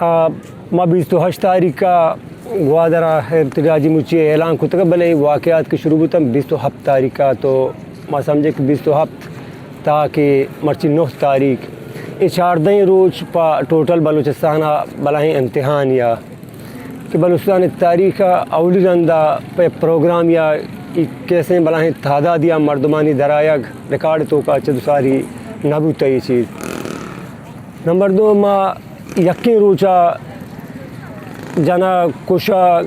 آ، ما بیست و ہشت تاریخ ءَ گوادر ءَ احتجاجی مچی اعلان کتگ، بلے واقعات کہ شروع بوتن بیست و ہپت تاریخ ءَ، تو ما سمجھے کہ بیست و ہپت تا کہ مرچی نہ تاریخ، اے چاردہیں روچ پہ ٹوٹل بلوچستان ءَ بلاہیں امتحانے ءَ کہ بلوچستان ءِ تاریخ ءَ اولی رند ءَ پہ پروگرام یا اے کیسیں بلاہیں تعدادے ءَ مردمانی درآیگ ریکارڈ ءِ توکا چہ دو ساری نہ بوتہ اے چیز۔ نمبر دو، ما یکیں روچ ءَ جنگ، کشگ،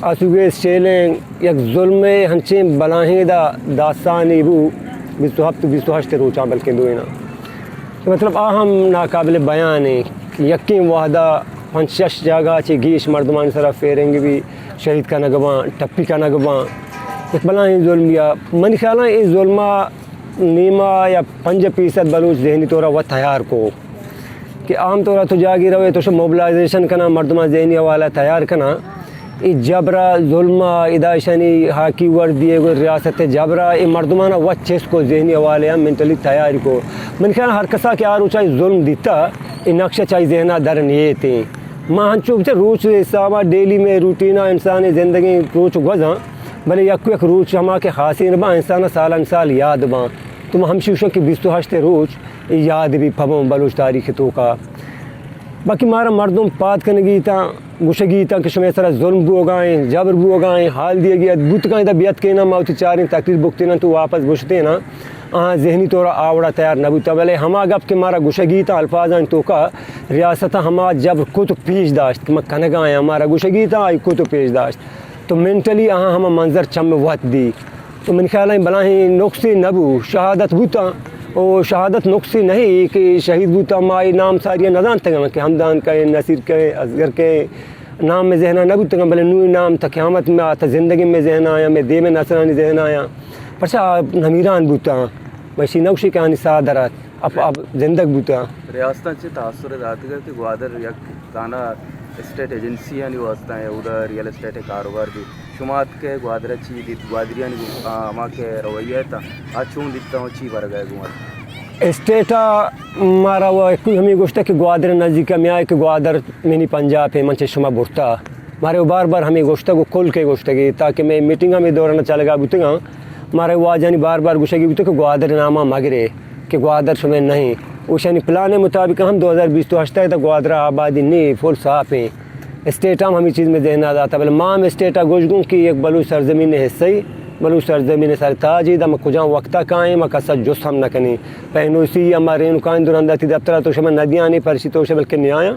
آسو گیس شیلنگ، یک ظلمے ہنچیں بلاہیں دا داستانے بو، بیست و ہپت، بیست و ہشت روچاں بلکیں دوئیناں۔ کہ مطلب آ ہم ناقابل بیان ایں کہ یکیں وہدا پنچ شش جاگہ چہ گیش مردمانی سرا فیرنگ بی، شہید کنگ باں، ٹپی کنگ باں، یک بلاہیں ظلمے ءَ۔ منی خیالاں اے ظلم ءَ نیما یا پنجاہ فیصد بلوچ ذہنی طور ءَ وت تیار کو کہ عام طور ءَ تو جاگے روئے، تو شو موبلائزیشن کناں، مردماں ذہنی حوالہ تیار کناں۔ اے جبر ءَ، ظلم ءَ، ادا ایشانی ہاکی وردی ءَ، گوں ریاست ءِ جبر ءَ اے مردماں وت چست کو، ذہنی حوالے ءَ مینٹلی تیار کو۔ من خیال ہر کسا کہ آ روچ ءَ اے ظلم دیتا، اے نقشہ چہ آئی ذہن ءَ در نیتیں۔ ما ہنچو بچہ روچ ءِ حساب ءَ ڈیلی مئے روٹین ءَ انسان ءِ زندگی روچ گوزاں، بلے یک یک روچ ہما کہ خاصیں باں، انسان ءَ سالان سال یاد باں۔ تو ما ہمشی گوشاں کہ بیست و ہشت روچ اے یاد بی پبوں بلوچ تاریخ ءِ توکا۔ باقی مارا مردم پاد کنگی تاں، گوشگی تاں کہ شمئے سرا ظلم بوگا ایں، جبر بوگا ایں، حال دیگی ات، بوتگاں ادا بیاتکیناں، ما وتی چاریں تقریر بکتیناں تو واپس گوشتیناں۔ آہاں ذہنی طور ءَ آ وڑا تیار نہ بوتاں، بلے ہما گپ کہ مارا گوشگی تاں الفاظانی توکا ریاست ءَ ہما جبر کت و پیش داشت کہ ما کنگا آیاں، مارا گوشگی تاں آئی کت و پیش داشت۔ تو مینٹلی آہاں ہما منظر چم وت دی۔ تو من خیال ءَ بلاہیں نقصے نہ بو، شہادت بوتاں، او شہادت نقصے نہ ایں کہ شہید بوتاں، ما اے نام ساری ءَ نہ زانتگاں کہ ہمدان کئے، نصیر کئے، اصغر کئے، نام مئے ذہن ءَ نہ بوتگاں، بلے نوں اے نام تا قیامت مئے آ تا زندگی مئے ذہن ءَ آیاں، مئے دیم ءِ نسلانی ذہن ءَ آیاں، پرچا آ نمیران بوتاں، ما اشی نہ گوشیں کہ آنی ساہ در ات۔ اپ، اپ زندگ بوتاں۔ ریاستاں چہ تاثر داتگ کہ گوادر یک تانا اسٹیٹ ایجنسیانی واسطہ ایں، اودا ریئل اسٹیٹ ءِ کاروبار بی۔ شما اتکے گوادر ءَ چی دیت؟ گوادریانی گو-، آ، ہما کہ رویہ ات، آ چون دیتا و چی برگا گوں ات؟ اسٹیٹ ءَ مارا و کوئی ہمیں گوشتا کہ گوادر نزدیک ءَ میائے کہ گوادر منی پنجاب ہے، من چہ شما برتا۔ مارے و بار بار ہمیں گوشتگ و کل کے گوشتگی، تاکہ میں میٹنگ ہمیں دوران چلگا بوتگاں، مارے واجانی بار بار گوشگی بوتگ کہ گوادر ناما مگرے کہ گوادر شمے نہیں۔ اوشانی پلان مطابق ہم دو ہزار بیست و ہشت تک گوادر آبادی نہیں، فل صاف ہیں۔ اسٹیٹ ہم ہمیں چیز میں ذہن آ داتا، بلے ما ہم اسٹیٹ آ گوش گوں کہ یک بلوچ سرزمین حصہ ہی، بلوچ سرزمین سر تاج ہی، دا ما کجام وقتا کائیں، ما کسا جست ہم نہ کنیں۔ پہ این او سی ہما رینکائیں درنداتی دفترا تو شما ندیانی پرشی تو شما بلکہ نیایا،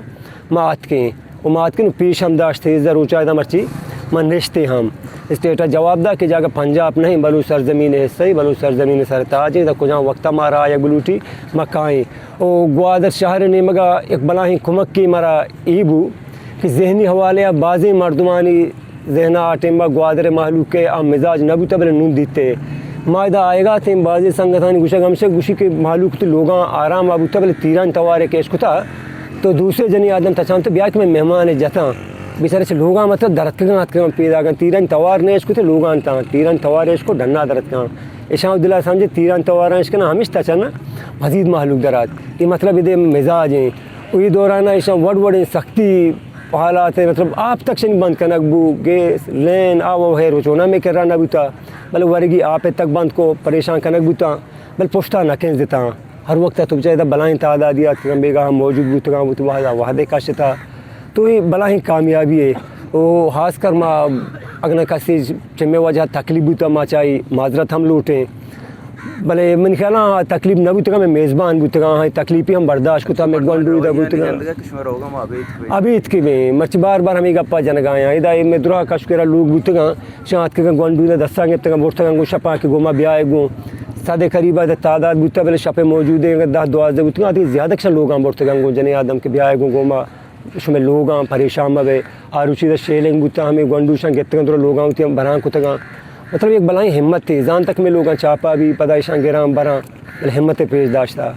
ما آتکیں۔ و ما اتکن پیش ہم داشت، سیزدہ روچا ادا مرچی ما نشتے ہم۔ اسٹیٹ ءَ جواب دا کہ جاگہ پنجاب نہیں، بلوچ سرزمین حصہ ہی، بلوچ سرزمین سر تاج ہے، ادا کجام وقتا مارا آیگ بلوٹی ما کائیں۔ او گوادر شہر نیمگا یک بلاہیں کمک کی مارا ای بو کہ ذہنی حوالے ءَ بازیں مردمانی ذہن ءَ آ ٹیم ءَ گوادر مہلوک ءِ آ مزاج نہ بوتہ، بلے نون دیتے۔ ما ادا آیگا اتیں، بازیں سنگتانی گوشگ ہمشہ گوشی کہ مہلوک تو لوگاں آرام ءَ بوتہ، بلے تیرانی توارے کہ اش کتہ تو دوسرے جنی آدم تچان تو بیا کہ میں مہمان جتاں۔ بیچارے چہ لوگاں مطلب درتکگاں اتکگاں پیداگاں، تیرانی توار نے اش کتہ لوگاں تاں، تیرانی توارے اش کو ڈنا درتکاں۔ اشاں دلا سمجھے تیرانی تواراں اش کناں ہمش تچن مزید مہلوک درات۔ یہ مطلب ادے مزاج ہیں۔ و یہ دوران اشاں وڑ وڑیں سختی حالات ءَ، مطلب آپ تک شنی بند کنگ بو، گیس، لین، آ و ہیر و چونا میں کرا نہ بوتا، بلے ورگی آپ ءَ تک بند کو پریشان کنگ بوتا، بل پشتا نہ کنزتا۔ ہر وقت تو بچا ادا بلائیں تعدادی آتکگاں، بیگاہ موجود بوتگاں، بوت وہدا وہدے کشتا۔ تو یہ بلائیں کامیابی ہے۔ او خاص کر ما اگنا کسی چمے وجہ تکلیف بوتا، ما چاہی معذرت ہم لوٹیں۔ بلے من خیال ءَ تکلیف نہ بوتگاں، میں میزبان بوتگاں، ہاں، تکلیفی ہم برداشت کتا، میں گونڈو ادا بوتگاں۔ ابیت کہ بیں، مرچی بار بار ہمیں گپا جنگا آیاں۔ ادا میں درا کشکرا لوگ بوتگاں، شاں اتکگاں گونڈو ادا دستاں گپتگاں، برتگاں گوں شپا کہ گوما بیائے گوں۔ صد قریبا ادا تعداد بوتا، بلے شپ موجود ہیں، دہ دوازدہ بوتگاں، اتنی زیادہ کشاں لوگاں برتگاں گوں جنے آدم کہ بیائے گوں گوما۔ شمے لوگاں پریشان مبے۔ آ روچی دا شیلنگ بوتا، ہمیں گونڈوشاں گپتگاں، درا لوگاں وتی بران کتگاں۔ مطلب یک بلائیں ہمت ہے، زان تک میں لوگاں چاپا بھی، پدا ایشاں گراں براں، بلے ہمت پیش داشتا۔